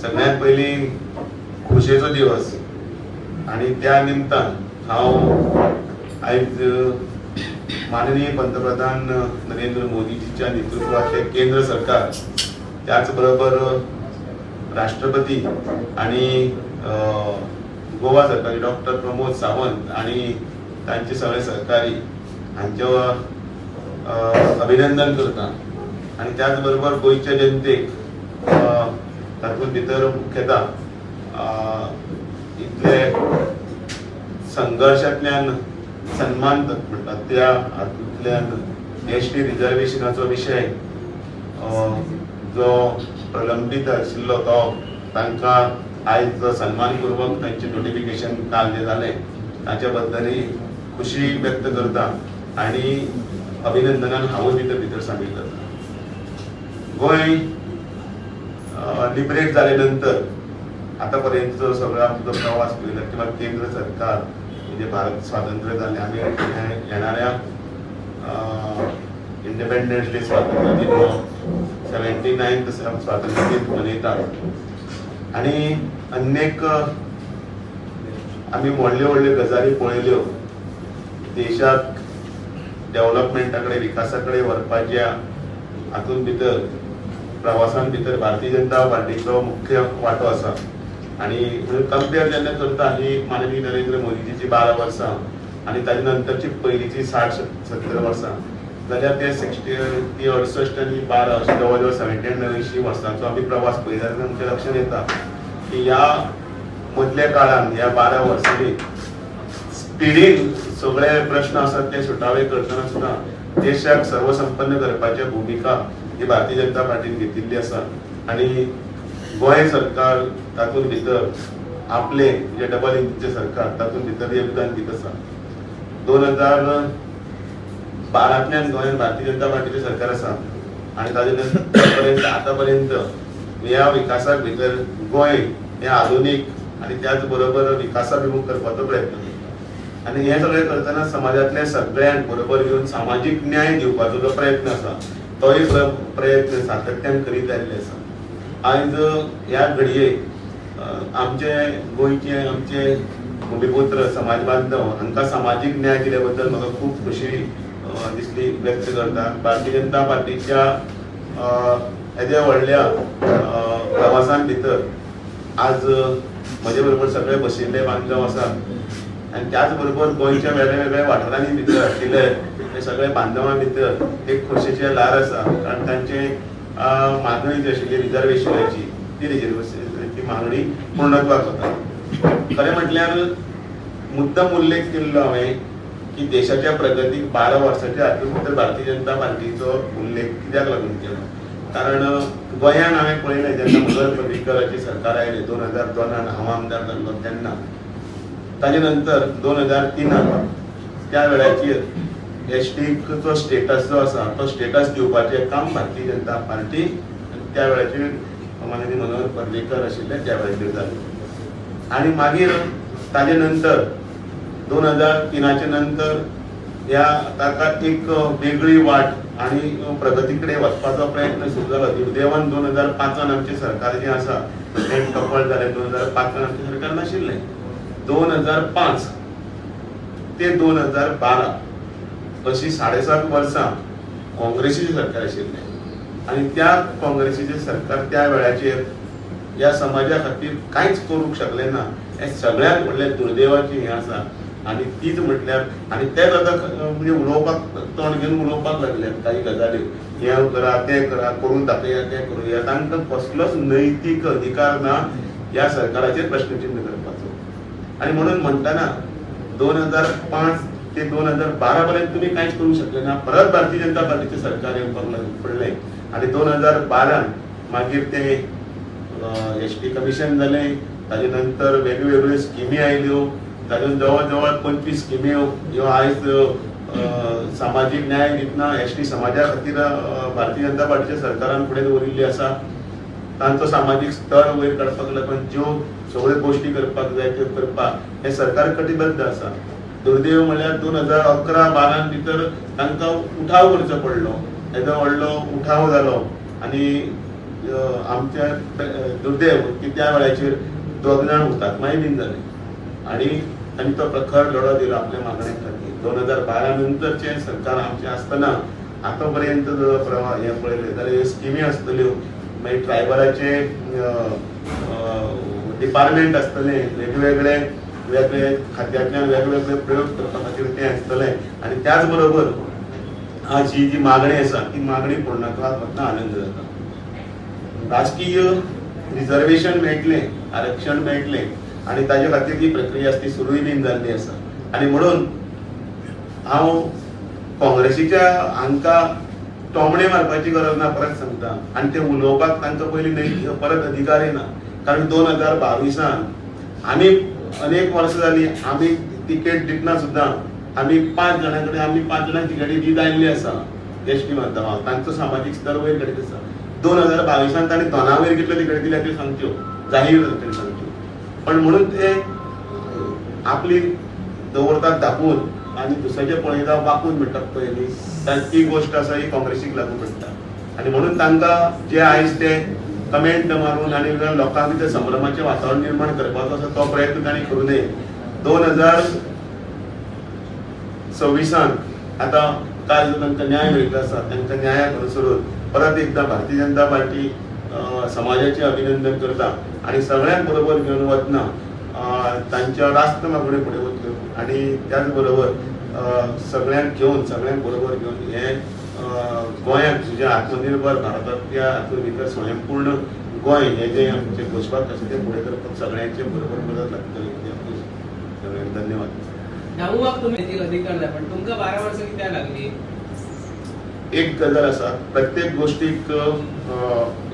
सगळ्यात पयलीं खोशयेचो दिवस आणि त्या निमतान हांव आयज माननीय पंतप्रधान नरेंद्र मोदीजीच्या नेतृत्वातले केंद्र सरकार, त्याच बरोबर राष्ट्रपती आणि गोवा सरकार डॉक्टर प्रमोद सावंत आणि तांचे सगळे सहकारी हांचे अभिनंदन करता. आणि त्याच बरोबर गोंयच्या जनतेक, तातूंत भितर मुख्यतः इतले संघर्शांतल्यान सन्मान म्हणटात त्या हातूंतल्यान एसटी रिजर्वेशनाचो विशय जो प्रलंबीत आशिल्लो तो तांकां आयज सन्मानपूर्वक तांचें नोटिफिकेशन काल जें जालें ताच्या बद्दलय खुशी व्यक्त करता आणि अभिनंदनान हांवूय भितर भितर सामील जाता. गोंय लिबरेट जाले नंतर आतां पर्यंतचो सगळो आमचो प्रवास पळयला किंवा केंद्र सरकार म्हणजे भारत स्वातंत्र्य जालें, आमी येणाऱ्या इंडिपेंडन्स डे, स्वातंत्र्य दिन हो 79th स्वातंत्र्य दिन मनयतात आणि अनेक आमी व्हडल्यो व्हडल्यो गजाली पळयल्यो. देशाक डेव्हलपमेंटा कडेन, विकासा कडेन व्हरपाच्या हातूंत भितर, प्रवासान भितर भारतीय जनता पार्टीचो मुख्य वांटो आसा. आणि कंपेर जेन्ना करता ही माननीय नरेंद्र मोदीजीची 12 वर्सां आनी ताजे नंतरची पयलींची 60-70 वर्सां जाल्यार ते 60 ती 68 आनी 12 अशें जवळ जवळ 79 वर्सांचो आमी प्रवास पळयता तेन्ना आमच्या लक्षांत येता की ह्या मदल्या काळान, ह्या 12 वर्सांनी स्पिडीन सगळे प्रश्न आसात ते सुटावे करतना सुद्दां देशाक सर्वसंपन्न करपाची भुमिका ही भारतीय जनता पार्टीन घेतिल्ली आसा. आनी गोंय सरकार तातूंत भितर आपले जे डबल इंजिनचे सरकार तातूंत भितर योगदान दित आसा. 2012तल्यान गोंयांत भारतीय जनता पार्टीचें सरकार आसा आनी ताजे नंतर आतां पर्यंत ह्या विकासाक भितर गोंय हें आधुनीक आनी त्याच बरोबर विकासाभिमुख करपाचो प्रयत्न करता. आनी हें सगळें करतना समाजांतल्या सगळ्यांक बरोबर घेवन सामाजीक न्याय दिवपाचो जो प्रयत्न आसा तोय प्रयत्न सातत्यान करीत आयिल्ले आसा. आयज ह्या घडये आमचे गोंयचे आमचे भुमिपुत्र समाज बांधव हांकां सामाजीक न्याय दिल्या बद्दल म्हाका खूब खोशी दिसली व्यक्त करता. भारतीय जनता पार्टीच्या येद्या व्हडल्या प्रवासान भितर आज म्हजे बरोबर सगळे बशिल्ले बांधव आसात आनी त्याच बरोबर गोंयच्या वेगळ्या वेगळ्या वाठारांनी भितर आशिल्ले हे सगळे बांधवां भितर एक खोशयेचें ल्हार आसा, कारण तांचे मागणी जी आशिल्ली रिजर्वेशनाची ती रिजर्वेशनाची मागणी पूर्णत्वाक वता. खरें म्हटल्यार मुद्दम उल्लेख केल्लो हांवें की देशाच्या प्रगतीक 12 वर्साच्या हातूंत भितर भारतीय जनता पार्टीचो उल्लेख कित्याक लागून केलो, कारण गोंयान हांवें पळयलें जेन्ना मनोहर पर्रीकराचें सरकार आयलें 2002 हांव आमदार जाल्लो तेन्ना, ताजे नंतर 2003 त्या वेळाचेर एसटीचो स्टेटस जो आसा तो स्टेटस दिवपाचें काम भारतीय जनता पार्टी त्या वेळाचेर माननीय मनोहर पर्रीकर आशिल्ले त्या वेळाचेर जालें. आनी मागीर ताजे नंतर 2003 नंतर ह्या ताका एक वेगळी वाट आनी प्रगती कडेन वचपाचो प्रयत्न सुरू जालो. दुर्दैवान 2005 आमचें सरकार जें आसा तें टॉपल जालें. 2005 आमचें सरकार नाशिल्लें. 2005 ते 2012 अशी 7.5 वर्सां काँग्रेसीचें सरकार आशिल्लें आनी त्या काँग्रेसीचें सरकार त्या वेळाचेर ह्या समाजा खातीर कांयच करूंक शकलें ना. हें सगळ्यांत व्हडलें दुर्दैवाचें हें आसा. आनी तीच म्हटल्यार आनी तेच आतां म्हणजे उलोवपाक तोंड घेवन उलोवपाक लागले काही गजाली, हें करा तें करा, करून दाखया तें करुया. तांकां कसलोच नैतीक अधिकार ना ह्या सरकाराचेर प्रश्नचिन्ह करपाचो. आनी म्हणून म्हणटना 2005 ते 2012 पर्यंत तुमी कांयच करूंक शकले ना. परत भारतीय जनता पार्टीचें सरकार येवपाक पडलें आनी 2012 मागीर ते एसटी कमिशन जालें. ताजे नंतर वेगळ्यो स्किमी आयल्यो. तातूंत जवळ जवळ 25 स्किमी ह्यो आयज सामाजीक न्याय दितना एसटी समाजा खातीर भारतीय जनता पार्टीच्या सरकारान फुडें दवरिल्ली आसा. तांचो सामाजीक स्तर वयर काडपाक लागून ज्यो सगळ्यो गोश्टी करपाक जाय त्यो करपाक हें सरकार कटिबद्ध आसा. दुर्दैव म्हळ्यार 2011-12 भितर तांकां उठाव करचो पडलो, येदो व्हडलो उठाव जालो आनी आमच्या दुर्दैव की त्या वेळाचेर दोग जाण हुतात्माय बीन जाले आनी तांणी तो प्रखर लढो दिलो आपल्या मागण्या खातीर. 2012 नंतरचें सरकार आमचें आसतना आतां पर्यंत जर प्रवाह हें पळयलें जाल्यार स्किमी आसतल्यो, मागीर ट्रायबलाचे डिपार्टमेंट आसतलें, वेगवेगळे वेगळे खात्यांतल्यान वेगवेगळे प्रयोग करपा खातीर तें आसतलें. आनी त्याच बरोबर आज ही जी मागणी आसा ती मागणी पूर्णत्वाक वतना आनंद जाता. राजकीय रिजर्वेशन मेळटलें, आरक्षण मेळटलें आनी ताजे खातीर जी प्रक्रिया आसा ती सुरूय बीन जाल्ली आसा. आनी म्हणून हांव काँग्रेसीच्या हांकां टोमणे मारपाची गरज ना, परत सांगता. आनी ते उलोवपाक तांकां पयलीं न्हय परत अधिकारय ना, कारण 2022 आमी अनेक वर्सां जाली आमी तिकेट दितना सुद्दां आमी 5 जाणां कडेन आमी 5 जाणांक तिकेटी दीत आयिल्ली आसा एस टी माध्यमांत. तांचो सामाजीक स्तर वयर काडीत आसा. 2022 तांणी दोना वयर कितल्यो तिकेटी दिल्या त्यो सांगच्यो, जाहीर तांणी सांगच्यो. पण म्हणून ते आपली दवरतात धापून आनी दुसऱ्याचे पळयता वाकून म्हणटात पळय न्ही, ती गोश्ट आसा ही काँग्रेसीक लागू पडटा. आनी म्हणून तांकां जे आयज ते कमेंट मारून आनी लोकांक भितर संभ्रमाचें वातावरण निर्माण करपाचो आसा तो प्रयत्न तांणी करूं नये. 2026 आतां काल जो तांकां न्याय मेळिल्लो आसा तांकां न्यायाक अनुसरून परत एकदां भारतीय जनता पार्टी समाजाचें अभिनंदन करता आनी सगळ्यांक बरोबर घेवन वतना तांच्या रास्त मागण्यो फुडें वतल्यो आनी त्याच बरोबर सगळ्यांक घेवन सगळ्यांक बरोबर घेवन हे गोंयांत जें आत्मनिर्भर भारतांतल्या हातूंत भितर स्वयंपूर्ण गोंय हें जें आमचें घोशवाक्य आसा तें फुडें करपाक सगळ्यांचे बरोबर मदत लागतली. सगळ्यांक धन्यवाद. दामूबाब, तुमी अधिकार जाय पण तुमकां 12 वर्सां कित्याक लागली? एक गजाल आसा, प्रत्येक गोश्टीक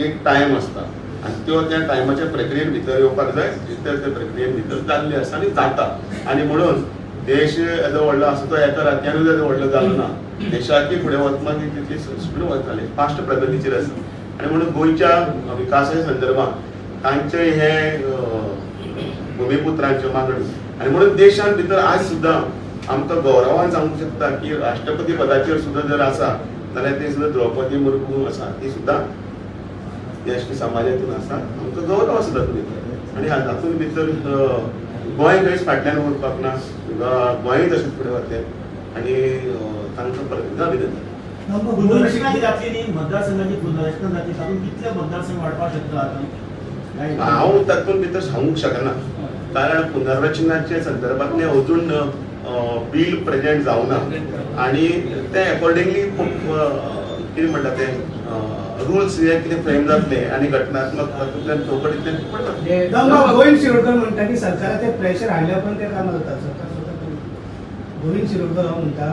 एक टायम आसता आनी त्यो त्या टायमाच्या प्रक्रियेन भितर येवपाक जाय, त्या प्रक्रियेन भितर जाल्ली आसा आनी जाता. आनी म्हणून देश येदो व्हडलो आसा तो एका रातयानूच येदो व्हडलो जालो ना. देशाकी फुडें वतना ती तितली स्पीड वताली, फास्ट प्रगतीचेर आसा. आनी म्हणून गोंयच्या विकासा संदर्भात तांचे हे भुमिपुत्रांच्यो मागण्यो आनी म्हणून देशान भितर आज सुद्दां आमकां गौरवान सांगूंक शकता की राष्ट्रपती पदाचेर सुद्दां जर आसा जाल्यार ते सुद्दां द्रौपदी मुर्मू आसा, ती सुद्दां एस टी समाजातून आसा. आमकां गौरव आसा तातूंत भितर. आनी तातूंत भितर गोंय खंयच फाटल्यान उरपाक ना, गोंयूय तशेंच फुडें वतलें आनी तांकां परत एकदां अभिनंदन. पुनर्रचना जी जातली न्ही मतदारसंघाची पुनर्रचना जातली तातूंत कितले मतदारसंघ वाडपाक शकता आतां? हांव तातूंत भितर सांगूंक शकना, कारण पुनर्रचनाचे संदर्भांतलें अजून बील प्रेजेंट जावना आनी ते एकॉर्डिंगली कितें म्हणटा ते रुल्स हे कितें फ्रेम जातले आनी घटनात्मक तातूंतल्यान चौकटींतल्यान पडटा. गोविंद शिरोडकर म्हणटा की सरकाराचेर प्रेशर हाडल्या उपरांत ते कामां जाता. सरकार स्वता गोविंद शिरोडकर हो म्हणटा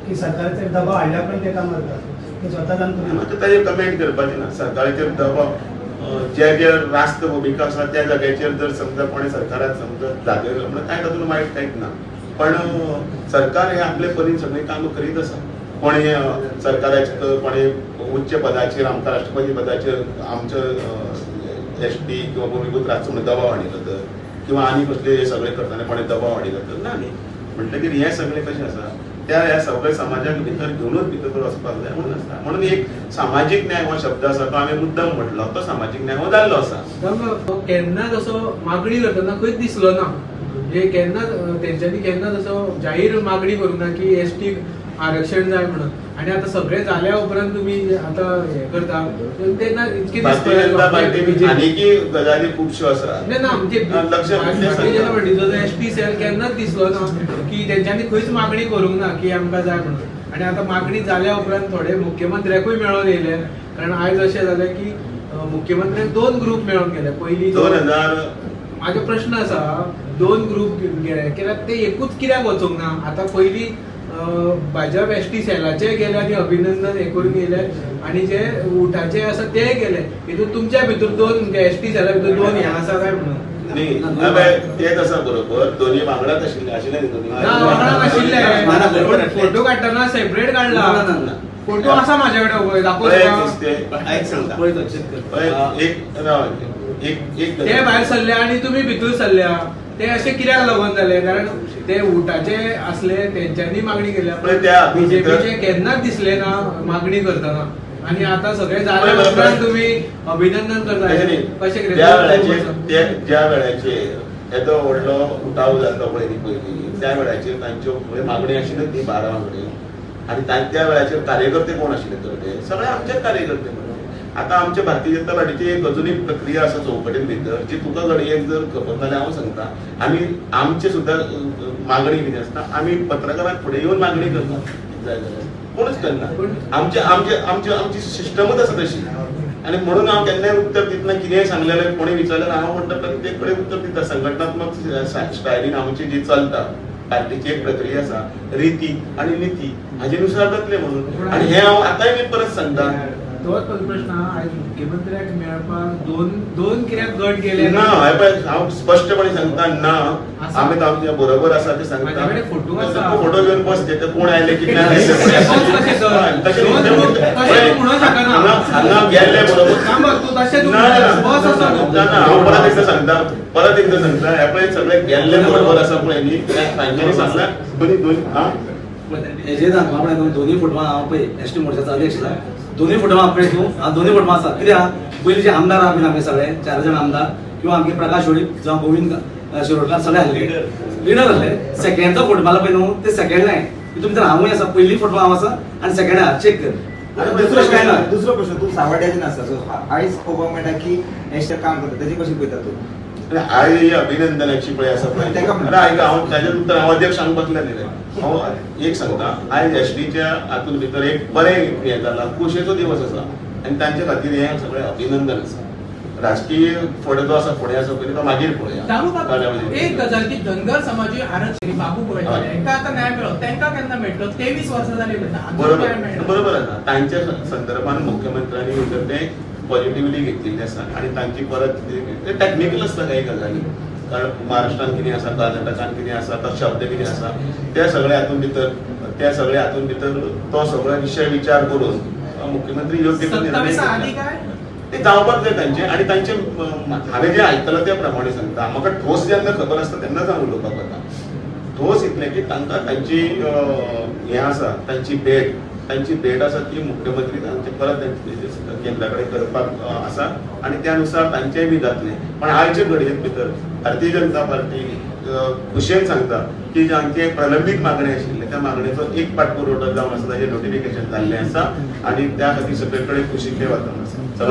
की सरकाराचेर दबाव हाडल्या उपरांत ते कामां जाता, ते स्वता जावन करिना. आतां ताजेर कमेंट करपाचें ना. सरकाराचेर दबाव जे जे रास्त भुमिका आसा त्या जाग्याचेर जर समजा कोणें सरकारान समजा जागयलो म्हणून कांय तातूंत वायट कांयच ना, पण सरकार हे आपले परीन सगळीं कामां करीत आसा. कोणें सरकाराचे कोणें उच्च पदाचेर आमकां राष्ट्रपती पदाचेर आमच्या एस टी किंवा भुमिपुत्र आसचो म्हणून दबाव हाडिल्लो तर किंवा आनी कसले हे सगळे करतना कोणें दबाव हाडिल्लो तर ना न्ही. म्हणटकीर हें सगळें कशें आसा त्या ह्या सगळ्या समाजाक भितर घेवनूच भितर वचपाक जाय म्हणून आसता. म्हणून एक सामाजीक न्याय हो शब्द आसा तो आमी मुद्दम म्हटलो, तो सामाजीक न्याय हो जाल्लो आसा. केन्नाच असो मागणी करतना खंयच दिसलो ना, म्हणजे केन्नाच तेंच्यांनी केन्नाच असो जाहीर मागणी करूंक ना की एस टी आरक्षण जाय म्हणून. आनी आतां सगळें जाल्या उपरांत तुमी आतां हें करता तेन्ना इतके भारतीय जनता पार्टी आनीकय गजाली खुबश्यो आसा. ना म्हणजे Bharatiya Janata पार्टीचो S T sale केन्नाच दिसलो ना की तेंच्यांनी खंयच मागणी करूंक ना की आमकां जाय म्हणून. आनी आतां मागणी जाल्या उपरांत थोडे मुख्यमंत्र्याकूय मेळोन येयले, कारण आयज अशें जालें की मुख्यमंत्र्याक 2 ग्रूप मेळोन गेले. पयलीं 2000 म्हाजो प्रश्न आसा 2 ग्रूप गेले कित्याक ते एकूच कित्याक वचूंक ना? आतां पयलीं भाजप एस टी सेलाचे गेले आनी अभिनंदन हे करून येयले आनी जे उठाचे आसा ते गेले, हितून तुमच्या भितर 2 एस टी सेला भितर 2 हे आसा काय म्हणून? न्ही तेच आसा बरोबर, दोन्ही वांगडाच आशिल्ले आशिल्ले वांगडा आशिल्ले, फोटो काडटना सेपरेट काडला, फोटो आसा म्हाजे कडेन दाखोवं. ते भायर सरले आनी तुमी भितर सरल्या, ते अशें कित्याक लागून जाले? कारण ते उठाचे असले तेंच्यांनी मागणी केल्या, बीजेपीचे केन्नाच दिसले ना मागणी करतना. आणि आता सगळे जाले उपरांत तुम्ही अभिनंदन करता. तशें न्ही. कशें कितें? ज्या वेळाचेर ते ज्या वेळाचेर येदो व्हडलो उठाव जाल्लो पळय न्ही पयलीं, त्या वेळाचेर तांच्यो म्हणजे मागणी आशिल्ल्यो ती 12 मागण्यो, आनी त्या वेळाचेर कार्यकर्ते कोण आशिल्ले तर ते सगळे आमचेच कार्यकर्ते. म्हणजे आतां आमच्या भारतीय जनता पार्टीची एक अजून एक प्रक्रिया आसा चौकटीन भितर, जी तुका घडये जर खबर जाल्यार हांव सांगता. आमी आमचे सुद्दां मागणी कितें आसता, आमी पत्रकारांक फुडें येवन मागणी करता जाय जाल्यार, कोणूच करना. आमचे आमचे आमचे आमची सिस्टमच आसा तशी, आनी म्हणून हांव केन्नाय उत्तर दितना कितेंय सांगलें जाल्यार, कोणी विचारलें हांव म्हणटा प्रत्येक कडेन उत्तर दिता. संघटनात्मक स्टायलीन आमची जी चलता पार्टीची एक प्रक्रिया आसा, रिती आनी निती हाजे नुसार जातलें म्हणून. आनी हें हांव आतांय बी परत सांगता. तोच म्हजो प्रश्न आहा, आयज मुख्यमंत्र्याक मेळपाक दोन दोन कित्याक गट गेले? ना, हें पळय हांव स्पश्टपणे सांगता ना, आमी तो आमच्या बरोबर आसा ते सांगता. म्हाजे कडेन फोटो आसा. तूं फोटो घेवन बस, ते कोण आयले कितले आयले. बस कशें तर? तशें दोन न्ही, तशें तूं म्हणूंक शकना. हांगा गेल्ले बरोबर. थांब, तूं तशें तूं ना, ना, बस आसा तूं. ना, ना, हांव परत एकदां सांगता, परत एकदां सांगता, हें पळय सगळे गेल्ले बरोबर आसा पळय न्ही, तांच्यांनी सांगला दोनी दोन आं हेजे सांगपा पळय तूं दोनूय फोटवान हांव पळय एस टी मोर्चाचो अध्यक्ष आसा, दोनूय फोटवान पळय तूं हांव दोनूय फोटवान आसा. कित्याक पयलीं जे आमदार आहा बीन आमगे सगळे 4 जाण आमदार किंवा आमगे प्रकाश वेळीप जावं गोविंद शिरोडकार सगळे आसले लिडर आसले. सेकंडचो फोटो मारला पळय न्हू ते सेकंड लायन तितून भितर हांवूय आसा, पयली फोटो हांव आसा आनी सेकंड आहा, चेक कर. दुसरो काय ना. दुसरो प्रश्न, तूं सावड्याचे आसा, सो आयज पळोवपाक मेळटा की एसटी काम करता, तेजे कशें पळयता तूं? आयज ही अभिनंदनाची पळय आसा पळय. तेका अरे आयक, हांव ताजे उत्तर हांव अध्यक्षांक बसले न्ही रे. हांव एक सांगता, आयज एसटीच्या हातून भितर एक बरें हें जाला, खोशयेचो दिवस आसा आनी तांचे खातीर हें सगळें अभिनंदन आसा. राजकीय फुडें जो आसा फुडें आसा पळय तो मागीर पळोवया. दामू, एक गजाल की धनगर समाजूय आरक्षण बाबू हय. पळयताले, तांकां आतां न्याय मेळ्ळो, तांकां केन्ना मेळटलो? 23 वर्सां जाली म्हणटा, अजून न्याय बरोबर मेळना. बरोबर आसा. तांच्या संदर्भान मुख्यमंत्र्यांनी भितर तें पॉझिटिवली घेतिल्लें आसा आनी तांची परत ते टॅक्निकल आसता काही गजाली, कारण महाराष्ट्रान कितें आसा, कर्नाटकान कितें आसा, तो शब्द कितें आसा, त्या सगळ्या हातून भितर त्या सगळ्या हातून भितर तो सगळो विशय विचार करून मुख्यमंत्री योग्य तो निर्णय 27 आदी घेतला. काय ते जावपाक जाय तांचे. आनी तांचे हांवें जें आयकलां त्या प्रमाणे सांगता, म्हाका ठोस जेन्ना खबर आसता तेन्नाच हांव उलोवपाक वता. ठोस इतलें की तांकां तांची हें आसा, तांची भेट, तांची भेट आसा ती मुख्यमंत्री तांचे परत केंद्रा कडेन करपाक आसा आनी त्या नुसार तांचेय बी जातलें. पण आयचे घडयेक भितर भारतीय जनता पार्टी खुशयेन सांगता की जांचे प्रलंबीत मागणी आशिल्ले त्या मागणेचो एक पाठपुरवठो जावन आसा, ताजें नोटिफिकेशन जाल्लें आसा आनी त्या खातीर सगळे कडेन खुशीचें वातावरण आसा.